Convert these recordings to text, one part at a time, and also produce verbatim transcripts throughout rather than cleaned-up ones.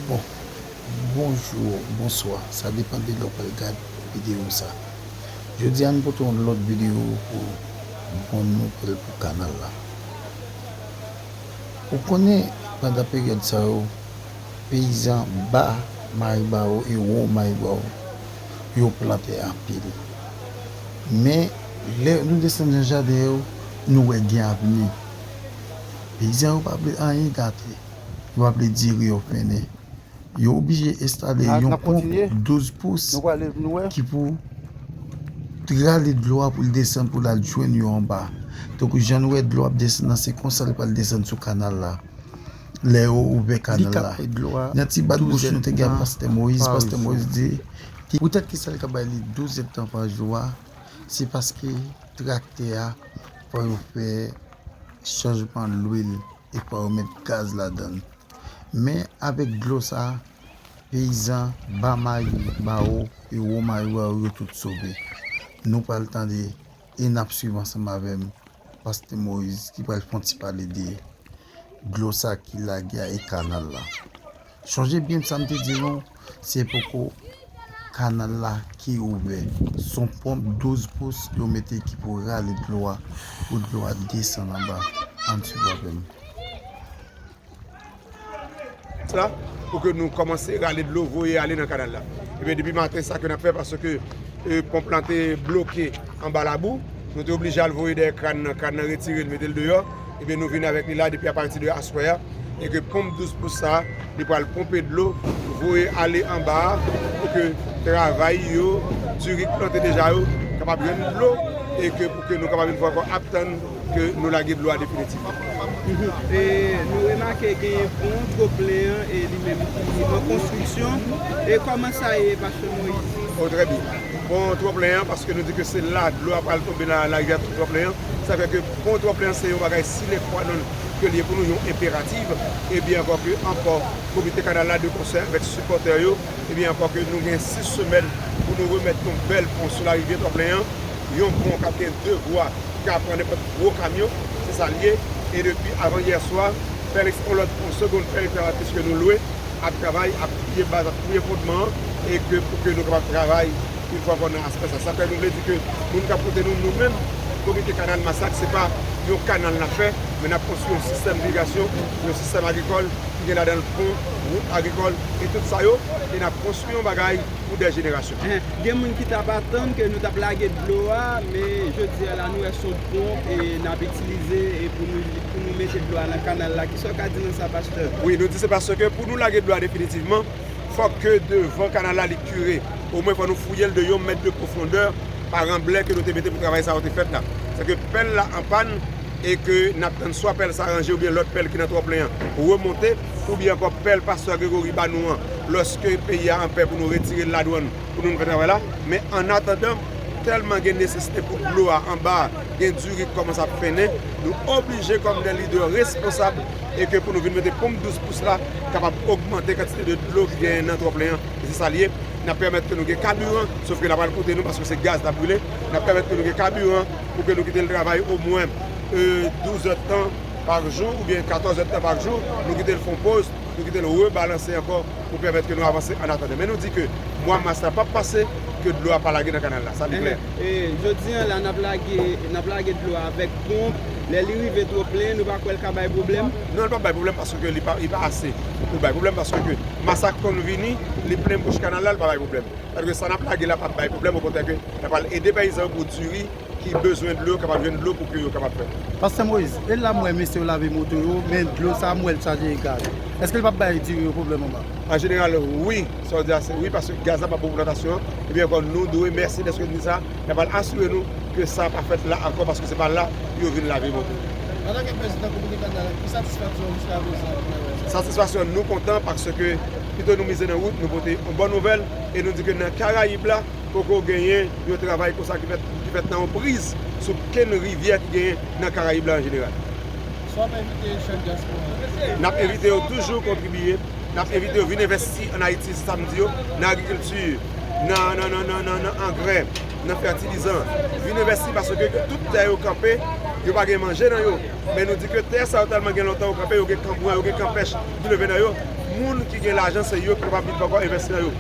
Bon, bonjou, bonswa, sa depann de lè w pral gad videyo sa. Jodi a nou pote yon lòt videyo pou bon nouvèl pou kanal la. Ou konnen pandan peryòd sa yo, peyizan Ba Maribawo e Wo Maribawo yo plante anpil. Men lè nou desann nan jaden yo, nou wè gen avni. Peyizan yo pa vle anyen gate. Yo pa vle diri yo fennen. Yo oblije enstale yon ponp douz pous ki pou rale dlo a pou l desann pou l al jwenn yo anba. Tankou jan nou wè dlo ap desann nan, se konsa l pral desann sou kanal la. Lè yo ouvè kanal la. Nan ti bat bouch nou te gen ak Pastè Moyiz, Pastè Moyiz di ki poutèt ki sa l ka bay li douz èdtan pa jou a, se paske traktè a fò yo fè chanjman lwil e fò yo met gaz ladan l. Men avèk dlo sa, peyizan Ba Maribawo e Wo Maribawo yo tout sove. Nou pral tande e n ap swiv ansanm avè m Pastè Moyiz ki pral fè yon ti pale de dlo sa ki lage a e kanal la. Sonje byen sa m te di nou, se poko kanal la ki ouvè. Se yon ponp douz pous yo mete ki pou rale dlo a, pou dlo a desann anba. Ann swiv avè m. La, pou ke nou kòmanse rale dlo, voye ale nan kanal la. Ebyen, depi maten, sa ke n ap fè, paske e, ponp lan te bloke anba labou, nou te oblije al voye dèyè kran nan, kran nan retire l, mete l deyò. Ebyen, nou vin avèk li la depi apati de aswè a, e ke ponp douz pous sa, li pral ponpe dlo, voye ale anba a, pou ke travay yo, diri k plante deja yo, kapab jwenn dlo, e ke pou ke nou kapab yon fwa ankò ap tann ke nou lage dlo a definitivman. E nou remake genyen pon twoplen an e li menm ki an konstriksyon. E kòman sa ye, Pastè Moyiz? Oh, trè byen. Pon twoplen an, paske nou di ke se la dlo a pral tonbe nan larivyè twoplen an. Sa fè ke pon twoplen an se yon bagay sine qua non ke li ye pou nou, yon enperatif. Ebyen ankò ke ankò, komite kanal la de konsè avèk sipòtè yo, ebyen ankò ke nou gen sis semèn pou nou remèt yon bèl pon sou larivyè twoplen an, yon pon k ap gen de vwa ki ka pran nenpòt gwo kamyon, se sa l ye. E depi avan yè swa, Felix, yon lòt pon, segonn Felix la, ke nou lwe, ap travay, ap touye baz, ap touye fondman an, e ke pou ke nou kapab travay yon fwa ankò nan aspè sa. Sa fè nou vle di ke moun k ap koute nou, nou menm, Komite Kanal Masak, se pa yon kanal n ap fè, men n ap konstwi yon sistèm irigasyon, yon sistèm agrikòl ki gen ladan l pon, wout agrikòl, e tout sa yo, e n ap konstwi yon bagay pou dè jenerasyon. Gen moun ki t ap atann ke nou t ap lage dlo a, men jodi a la nou wè se yon ponp e n ap itilize e pou nou, pou nou mete dlo a nan kanal la. Kisa w ka di nan sa, Pastè? Wi, nou di se paske pou nou lage dlo a definitivman, fòk ke devan kanal la li kire. Omwen fò nou fouye l de yon mèt de pwofondè pa ranblè ke nou te mete pou travay sa yo te fèt la. Sèke pèl la an pàn, e ke n ap tann swa pèl sa ranje oubyen lòt pèl ki nan twoplen an remonte, oubyen ankò pèl pastè Gregory ba nou an, lòske peyi a an pè pou nou retire l ladwann pou nou fè travay la. Men annatandan, tèlman gen nesesite pou dlo a anba a, gen diri k kòmanse ap fennen, nou oblije kòm de lidè responsab e ke pou nou vin mete ponp douz pous la kapab ogmante kantite de dlo ki genyen nan twoplen an. E se sa l ye. N ap pèmèt ke nou gen kabiran, sof ke l ap al koute nou paske se gaz n ap brile. N ap pèmèt ke nou gen kabiran pou ke nou kite l travay omwen douz èdtan pa jou oubyen katòz èdtan pa jou. Nou kite l fè yon poz, nou kite l rebalanse ankò pou pèmèt ke nou avanse annatandan. Men nou di ke mwa mas la p ap pase ke dlo a pa lage nan kanal la. Sa li klè. E jodi a la n ap lage, n ap lage dlo a avèk ponp. Lè li rive twoplen, nou pa kwè l ka bay pwoblèm? Non, li p ap bay pwoblèm paske li pa, li pa ase pou bay pwoblèm paske Masak konn vini, li plen bouch kanal la, li pa bay pwoblèm. Paske sa n ap lage la p ap bay pwoblèm, okontrè ke n ap al ede peyizan yo pou diri ki bezwen dlo yo kapab jwenn dlo pou ke yo kapab fè. Pastè Moyiz, e la m wè mesye yo lave moto yo, men dlo sa a m wè l chaje e gaz. Èske l p ap bay diri yo pwoblèm anba? An jeneral, wi. Sa w di a se wi, paske gaz la p ap bon pou plantasyon an. Ebyen ankò, nou dwe, mèsi dèske w di sa, n ap al asire nou ke sa pa fèt la ankò, paske se pa la pou yo vin lave moto. Antanke prezidan komite kanal la, ki satisfaksyon w jiskaprezan? Satisfaksyon nou kontan paske pito nou mize nan wout, nou pote yon bon nouvèl e nou di ke nan Karayib la, poko genyen yon travay konsa ki fèt, ki fèt nan yon priz sou kenn rivyè ki genyen nan Karayib la an jeneral. Sa w ap envite jèn dyaspora a? N ap envite yo toujou kontribiye. N ap envite yo vin envèsti ann Ayiti, se sa m di yo, nan agrikilti, nan, nan, nan, nan, nan, nan angrè, nan fètilizan. Vin envèsti paske tout tè yo kanpe, yo pa gen manje nan yo. Men nou di ke tè sa yo tèlman gen lontan yo kanpe, yo gen kanbwen, yo gen kanpèch ki leve nan yo. Moun ki gen lajan, se yo ki kapab vin ankò envèsti nan yo.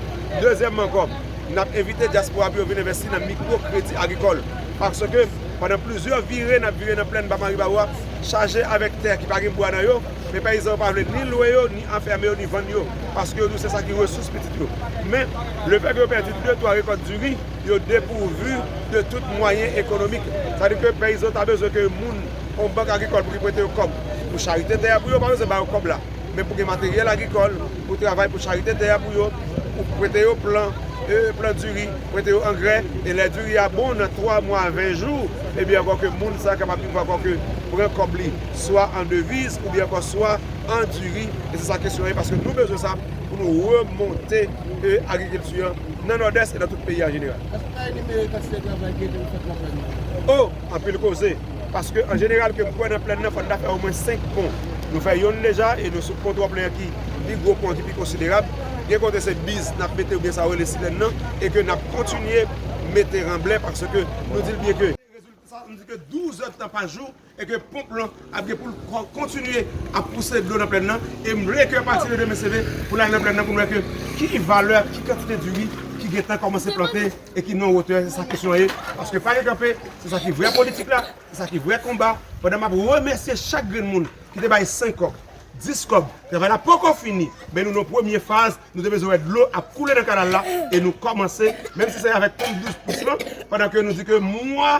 Dezyèmman ankò, n ap envite dyaspora pou yo vin envèsti nan mikwo kredi agrikòl. Paske pandan plizyè vire, n ap vire nan plèn Bas Maribawou a, chaje avèk tè ki pa gen bwa nan yo, men peyizan yo pa vle ni lwe yo, ni anfèmen yo, ni vann yo, paske yo di w se sa ki resous pitit yo. Men, lefètke yo pèdi de twa rekòt diri, yo depouvi de tout mwayen ekonomik. Sa vle di ke peyizan ta bezwen ke moun, yon bank agrikòl pou ki prete yo kòb pou charite tè a pou yo, pa bezwen ba yo kòb la. Men pou gen materyèl agrikòl, pou travay pou charite tè a pou yo, pou prete yo plan, e, plan diri, prete yo angrè, e lè diri a bon nan twa mwa, ven jou, ebyen ankò ke moun sa kapab vin ankò ke pran kòb li, swa an deviz, oubyen ankò swa an diri, e se sa kesyon an ye, paske nou bezwen sa pou nou remonte, e, agrikilti an nan Nòdès e nan tout peyi an jeneral. Èske w ka enimere kantite travay ki rete pou fèt nan plèn nan? O, anpil koze. Paske, an jeneral, ke m kwè nan plèn nan, fò n ta fè omwen senk pon. Nou fè yonn deja, e nou sou pon Twòplen an ki pi gwo pon, ki pi konsiderab. Gen kote se biz n ap mete oubyen sa yo rele silèn nan, e ke n ap kontinye mete ranblè, paske nou di l byen ke rezilta, nou di ke douz èdtan pa jou, e ke ponp lan ap gen pou l ko-, kontinye ap pouse dlo nan plèn nan. E m vle ke apati de demen seve, pou n al nan plèn nan, pou n wè ke ki valè, ki kantite diri ki gentan kòmanse plante e ki nan wotè, se sa kesyon an ye. Paske pa gen kanpe, se sa ki vrè politik la, se sa ki vrè konba. Pandan m ap remèsye chak grenn moun ki te bay senk kòb, dis kòb, travay la poko fini, men nou nan premye faz, nou te bezwen wè dlo ap koule nan kanal la, e nou kòmanse, menm si se avèk ponp douz pous lan, pandan ke nou di ke mwa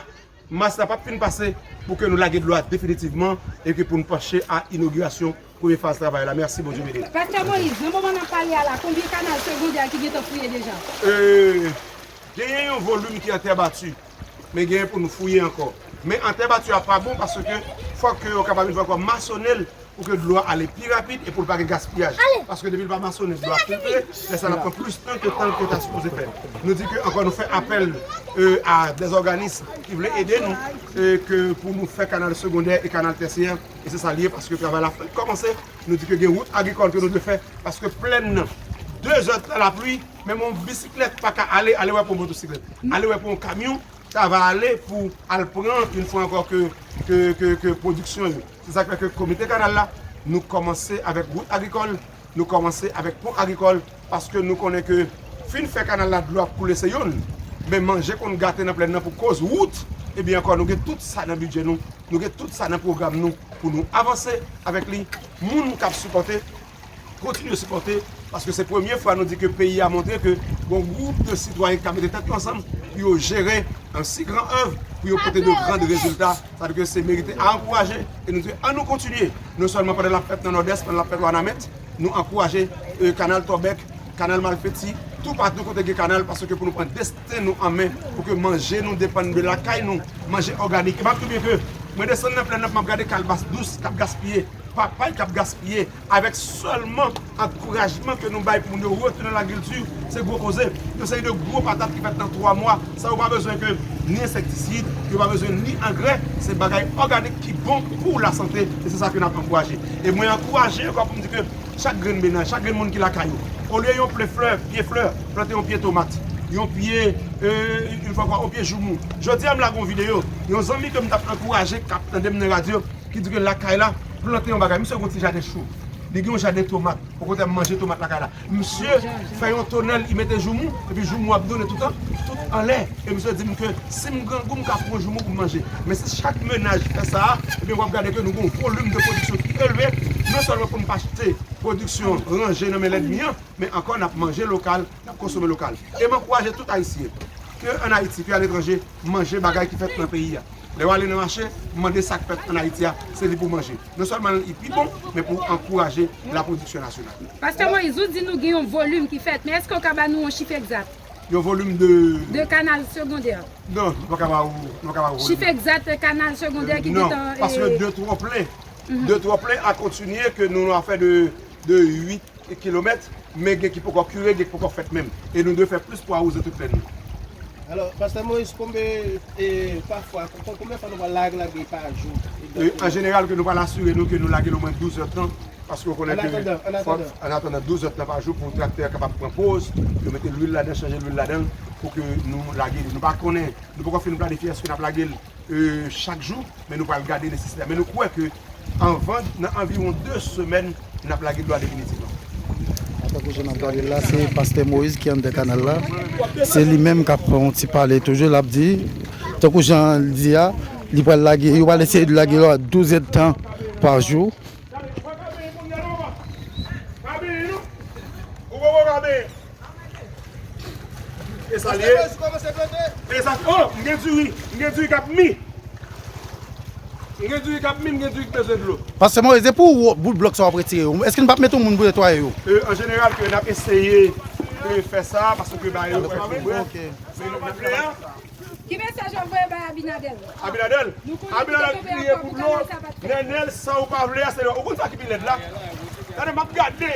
mas la p ap fin pase pou ke nou lage dlo a definitivman e ke pou n panche a inogirasyon premye faz travay la. Mèsi, Bondye beni nou. Pastè Moïse, nan moman n ap pale a la, konbyen kanal segondè ki gentan fouye deja? E, genyen yon volim ki an tè bati, men genyen pou nou fouye ankò. Men an tè bati a pa bon paske fòk ke yo kapab vin fè ankò masone l pou ke dlo a ale pi rapid e pou l pa gen gaspiyaj. Paske depi l pa masone, dlo a filtre, lè sa l ap pran plis tan ke tan ke l ta sipoze fè. Nou di ke ankò nou fè apèl, e, a dè òganis ki vle ede nou, e, ke pou nou fè kanal segondè e kanal tèsyè, e se sa l ye paske travay la fèk kòmanse. Nou di ke gen wout agrikòl ke nou dwe fè, paske plèn nan, de zèdtan lapli, menm yon bisiklèt pa ka ale, ale wè pou yon motosiklèt, ale wè pou yon kamyon, ta va ale pou al pran, yon fwa ankò, ke, ke, ke, ke pwodiksyon yo. Se sa k fè ke komite kanal la, nou kòmanse avèk wout agrikòl, nou kòmanse avèk pon agrikòl, paske nou konnen ke fin fè kanal la, dlo ap koule se yonn, men manje konn gate nan plèn nan pou koz wout, ebyen ankò, nou gen tout sa nan bidjè nou, nou gen tout sa nan pwogram nou pou nou avanse avèk li. Moun k ap sipòte, kontinye sipòte, paske se premye fwa nou di ke peyi a montre ke gon gwoup de sitwayen k ap mete tèt yo ansanm pou yo jere yon si gran èv, pou yo pote de gran rezilta. Sa vle di ke se merite a ankouraje, e nou di annou kontinye, non sèlman pandan l ap fèt nan Nòdès, pandan l ap fèt Wanament, nou ankouraje, e, kanal Tòbèk, kanal Malfeti, toupatou kote gen kanal, paske pou nou pran desten nou an men, pou ke manje nou depann de lakay nou, manje òganik. E m ap di w byen ke mwen desann nan plèn nan, m ap gade kalbas dous k ap gaspiye, papay k ap gaspiye, avèk sèlman ankourajman ke nou bay pou moun yo retounen nan lagrikilti, se gwo koze. Yon seri de gwo patat ki fèt nan twa mwa, san yo pa bezwen ke ni ensektisid, yo pa bezwen ni angrè, se bagay òganik ki bon pou lasante, e se sa ke n ap ankouraje. E mwen ankouraje ankò pou m di ke chak grenn mennaj, chak grenn moun ki lakay ou, olye yon pye flè, pye flè, plante yon pye tomat, yon pye, e, yon fwa ankò, yon pye joumou. Jodi a, m lage yon videyo, yon zanmi ke m t ap ankouraje, k ap tande m nan radyo, ki di ke lakay la, plante yon bagay. Misye gen yon ti jaden chou. Li gen yon jaden tomat. Okontrè, m manje tomat lakay la. Misye fè yon tonèl, li mete joumou, epi joumou ap donnen toutan, tout anlè. E misye di m ke si m grangou, m ka pran joumou pou m manje. Men si chak mennaj fè sa a, ebyen, w ap gade ke nou gen yon volim de pwodiksyon ki elve, non sèlman pou n pa achte pwodiksyon ranje nan men lènmi an, men ankò n ap manje lokal, n ap konsome lokal. E m ankouraje tout Ayisyen, ke ann Ayiti, ke aletranje, manje bagay ki fèt nan peyi a. Lè w ale nan mache, mande sa k fèt ann Ayiti a, se li pou w manje. Non sèlman li pi bon, men pou w ankouraje lapwodiksyon nasyonal. Pastè Moïse, ou di nou gen yon volim ki fèt, men èske w ka ba nou yon chif egzat? Yon volim de de kanal segondè. Non, nou pa ka ba ou, nou pa ka ba ou volim. Chif egzat kanal segondè ki gentan, paske de Twòplen, de Twòplen a kontinye ke nou nan afè de, de uit kilomèt, men gen ki poko kire, gen ki poko fèt menm. E nou dwe fè plis pou awouze tout plèn nou. Alò, Pastè Moïse, konbyen, e, pafwa, kon-, konbyen fwa nou pral lage, lage pa jou? E, an jeneral, ke nou pral asire nou ke nou lage l omwen douz èdtan, paske w konnen ke fòk, an atandan, douz èdtan pa jou pou traktè a kapab pran poz, yo mete lwil ladan, chanje lwil ladan, pou ke nou lage li. Nou pa konnen, nou poko fin planifye èske n ap lage l e, chak jou, men nou pral gade nesesite a. Men nou kwè ke anvan, nan anviwon de semèn, n ap lage dlo a definitivman. Jan n ap gade l la, se pastè Moïse ki anndan kanal la. Se li menm k ap fè yon ti pale toujou, l ap di, tankou jan l di a, li pral lage, yo pral eseye lage lwa douz èdtan pa jou. E sa l ye. E sa, oh, m gen diri, m gen diri k ap mi. M gen diri k ap mi, m gen diri k bezwen dlo. Pastè Moïse, e pou ou bout blòk sa w ap retire yo, èske n p ap mete yon moun pou netwaye yo? E, an jeneral, ke n ap eseye, e, fè sa, paske ba yo fè pwoblèm. Ok. Men nou pa vle a. Ki mesaj w ap voye bay Abinadèl? Abinadèl? Abinadèl kriye pou dlo. Nènèl, sa ou pa vle a, se ou konn sa ki pi lèd la. Gade, m ap gade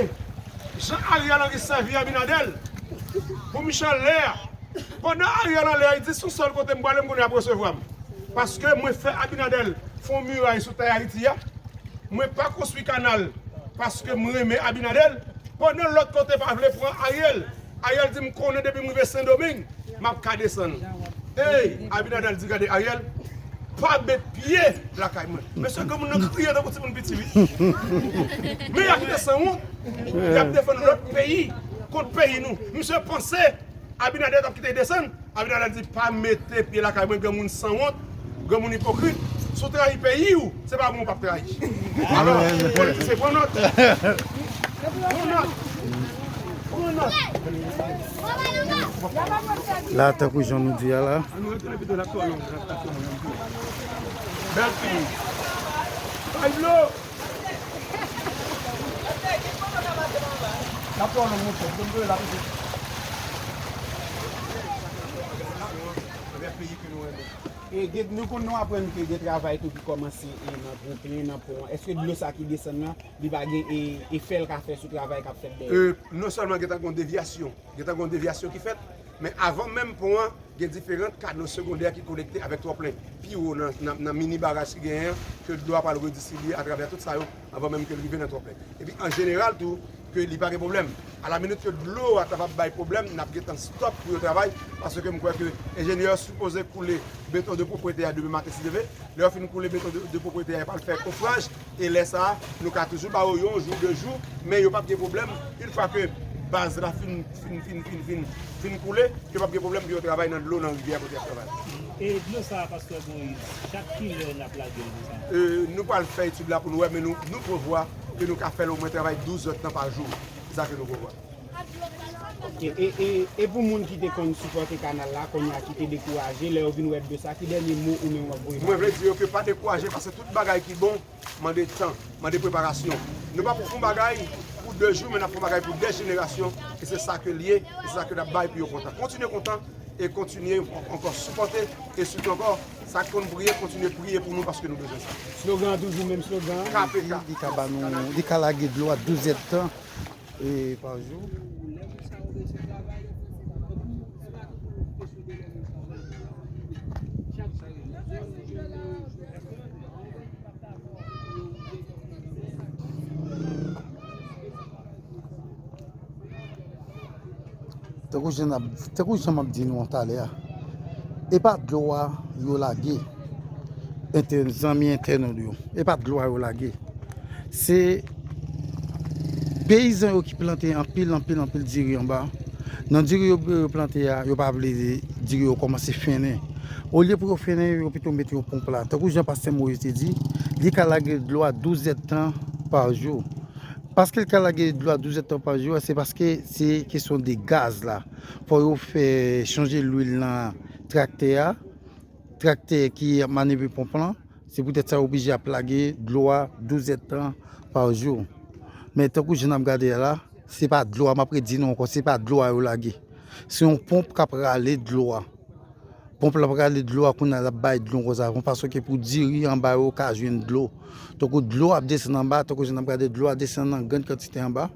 jan Ariel Henry sèvi Abinadèl pou Michel lè a. Pandan Ariel anlè a, li di, "Se yon sèl kote m prale, m konnen y ap resevwa m." Paske mwen fè Abinadèl fè yon miray sou tè Ayiti a. Mwen pa konstwi kanal paske m renmen Abinadèl. Pandan lòt kote pa vle pran Ariel. Ariel di, "M konnen depi m rive Sendomeng, m ap ka desann." Ey, Abinadèl di, "Gade, Ariel, pa met pye lakay mwen." Mesye, granmoun nan kriye tankou timoun piti, wi. Men y ap desann wont, y ap defann lòt peyi kont peyi nou. Misye panse Abinadèl t ap kite desann. Abinadèl di, "Pa mete pye lakay mwen, granmoun sanwont, granmoun ipokrit. Si w trayi peyi w, se pa mwen w p ap trayi." Alò, se pran nòt. Pran nòt. Pran nòt. La, tankou jan nou di a la. Bèl figi. Pablo! E, gen, nou konn nou aprann ke gen travay tou ki kòmanse, e, nan Twouplen, nan pon an. Èske dlo sa ki desann nan, li pa gen, e, efè l ka fè sou travay k ap fèt dèyè? E, non sèlman gen tan gen yon devyasyon, gen tan gen yon devyasyon ki fèt, men avan menm pon an, gen diferan kano segondè ki konekte avèk Twouplen. Pi wo nan, nan, nan mini baraj ki genyen an, ke dlo a pral redistribye atravè tout sa yo, avan menm ke l rive nan Twouplen. Epi an jeneral tou, ke li pa gen pwoblèm. Alaminit ke dlo a kapab bay pwoblèm, n ap gentan stòp pou yo travay, paske m kwè ke enjenyè yo sipoze koule beton de pwopriyete a demen maten si Dye vle. Lè yo fin koule beton de, de pwopriyete a, yo pral fè kofraj, e lè sa a, nou ka toujou ba yo yon jou, de jou, men yo p ap gen pwoblèm. Yon fwa ke baz la fin, fin, fin, fin, fin, fin koule, yo p ap gen pwoblèm pou yo travay nan dlo, nan rivyè kote y ap travay. E dlo sa a, pastè Moïse, chak kilè n ap lage l konsa? E, nou pral fè etid la pou nou wè, men nou, nou prevwa ke nou ka fè l omwen travay douz èdtan pa jou. Se sa ke nou prevwa. E, e, e, e pou moun ki te konn sipòte kanal la, kounye a ki te dekouraje, lè yo vin wè dlo sa, ki dènye mo ou menm w ap voye ba yo? Mwen vle di yo ke pa dekouraje, paske tout bagay ki bon mande tan, mande preparasyon. Nou p ap fè yon bagay pou de jou, men n ap fè yon bagay pou de jenerasyon, e se sa ke l ye, e se sa ke n ap bay pou yo kontan. Kontinye kontan, e kontinye ankò sipòte, e sitou ankò, sa k konn priye, kontinye priye pou nou, paske nou bezwen sa. Slogan an toujou menm slogan an. K P K. Li, li ka ba nou, li ka lage dlo a douz èdtan, e, pa jou. Tankou jan n ap, tankou jan m ap di nou an talè a, e pa dlo a yo lage, entè-, zanmi entènot yo, e pa dlo a yo lage. Se peyizan yo ki plante anpil, anpil, anpil diri anba. Nan diri yo, yo plante a, yo pa vle diri yo kòmanse fennen. Olye pou yo fennen, yo pito mete yon ponp la. Tankou jan pastè Moïse te di, li ka lage dlo a douz èdtan pa jou. Paske l ka lage dlo a douz èdtan pa jou a, se paske se kesyon de gaz la. Fò yo fè chanje lwil nan traktè a. Traktè ki ap manevre ponp lan, se poutèt sa yo oblije ap lage dlo a douz èdtan pa jou. Men tankou jan n ap gade a la, se pa dlo a, m ap redi nou ankò, se pa dlo a yo lage. Se yon ponp k ap rale dlo a. Ponp lan ap rale dlo a, kounye a l ap bay dlo konsa, yon fason ke pou diri anba yo ka jwenn dlo. Tankou dlo ap desann anba, tankou jan n ap gade dlo a desann an grann kantite anba.